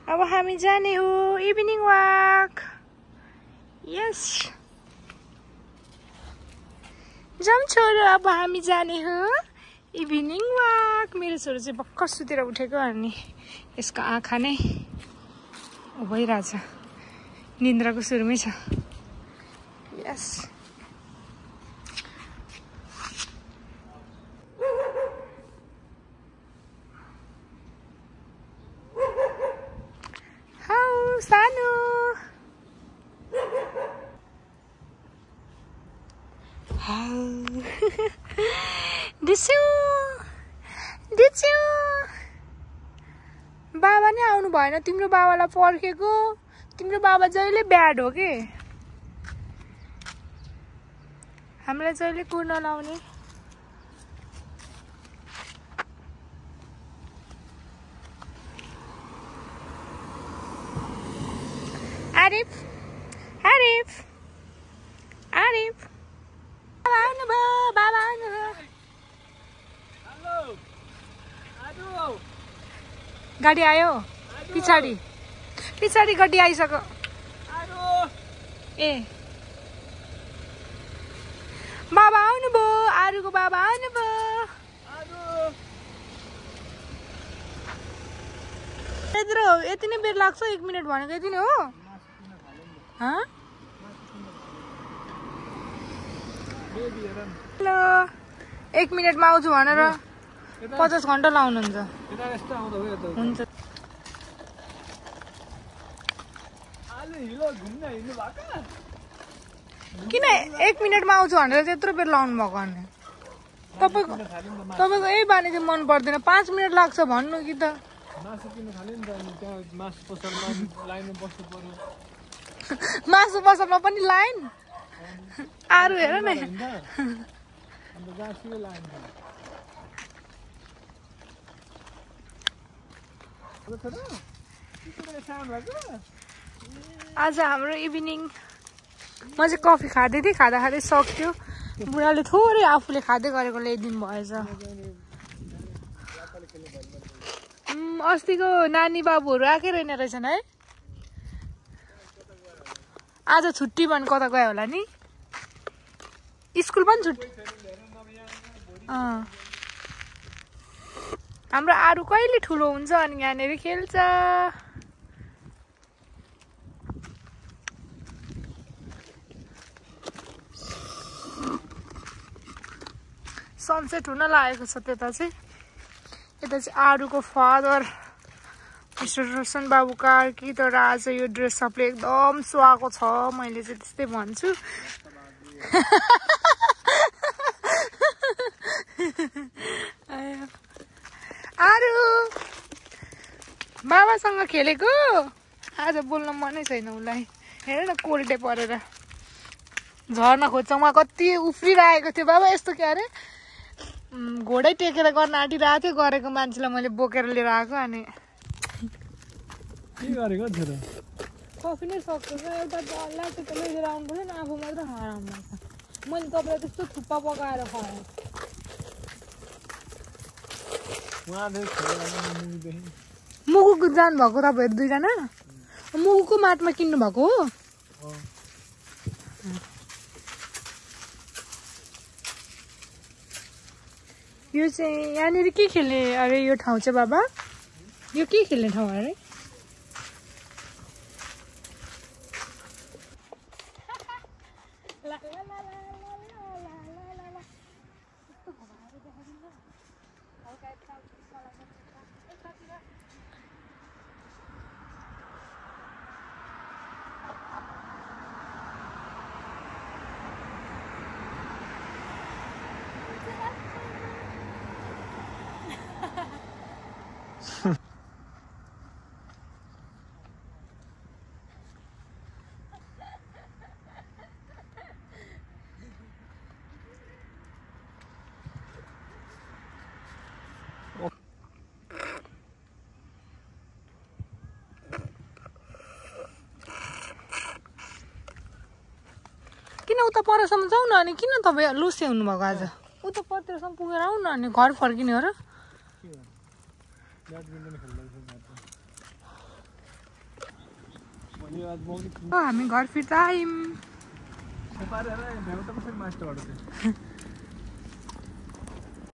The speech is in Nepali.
अब हामी जाने हो इभिनिङ वाक। यस जाउँ छोरो, अब हामी जाने हो इभिनिङ वाक। मेरो छोरो चाहिँ भर्खर सुतेर उठेको अनि यसको आँखा नै भइरहेछ, निन्द्राको सुरुमै छ। यस सानो दिसु दिसु बाबा नै आउनु भएन, तिम्रो बाबालाई पर्खेको। तिम्रो बाबा जहिले ब्याड हो के, हामीलाई जहिले कुर्न लाउने। आरिफ आरिफ आरिफ बाबा आउनुभयो, बाबा आउनुभयो। गाडी आयो, पछाडि पछाडि गाडी आइसक्यो। ए बाबा आउनुभयो, आरुको बाबा आउनुभयो। यत्रो यति नै बेर लाग्छ, 1 मिनट भनेको यति नै हो। हेलो 1 मिनटमा आउँछु भनेर 50 घन्टा लाउनुहुन्छ। हुन्छ किन 1 मिनटमा आउँछु भनेर त्यत्रो बेर लाउनु भएको? अनि तपाईँको यही बानी चाहिँ मन पर्दैन। 5 मिनट लाग्छ भन्नु कि त। मासु पसलमा पनि लाइन। आरु हेर न, आज हाम्रो इभिनिङ। म चाहिँ कफी खाँदै थिएँ, खाँदा खाँदै सक्यो। बुढाले थोरै आफूले खाँदै गरेको ल्याइदिनु भएछ। अस्तिको नानी बाबुहरू आएकै रहेन रहेछन् है। आज छुट्टी भन् कता गयो होला नि, स्कुल पनि छुट्टी। हाम्रो आरु कहिले ठुलो हुन्छ अनि यहाँनिर खेल्छ। सनसेट हुन लागेको छ त्यता चाहिँ। यता चाहिँ आरुको फादर मिस्टर रोशन बाबु कार्की। तर आज यो ड्रेस अपले एकदम सुहाएको छ, मैले चाहिँ त्यस्तै भन्छु। आरु बाबासँग खेलेको, आज बोल्न मनै छैन उसलाई। हेर न कोल्टे परेर झर्न खोज्छ। उहाँ कति उफ्रिरहेको थियो। बाबा यस्तो के अरे घोडै टेकेर गर्न आँटिरहेको थियो, गरेको मान्छेलाई मैले बोकेर लिएर आएको। अनि के गरेको छोरा? कफी नै सक्छ। एउटा ल्यापटप त लिएर आउनु पर्छ नि, आफू मात्र हराउनु पर्छ। मैले तपाईँलाई त्यस्तो थुप्पा पकाएर खुवाएँ। मुगुको जानुभएको तपाईँहरू दुईजना? मुगुको माटमा किन्नु भएको हो? यो चाहिँ यहाँनिर के खेल्ने अरे यो ठाउँ चाहिँ बाबा? यो के खेल्ने ठाउँ अरे? किन उता परसम्म जाउँ न। अनि किन तपाईँ लुसे हुनुभएको आज? उता परतिरसम्म पुगेर आउँ न, अनि घर फर्किने हो र? हामी घर फिर्ता आयौँ।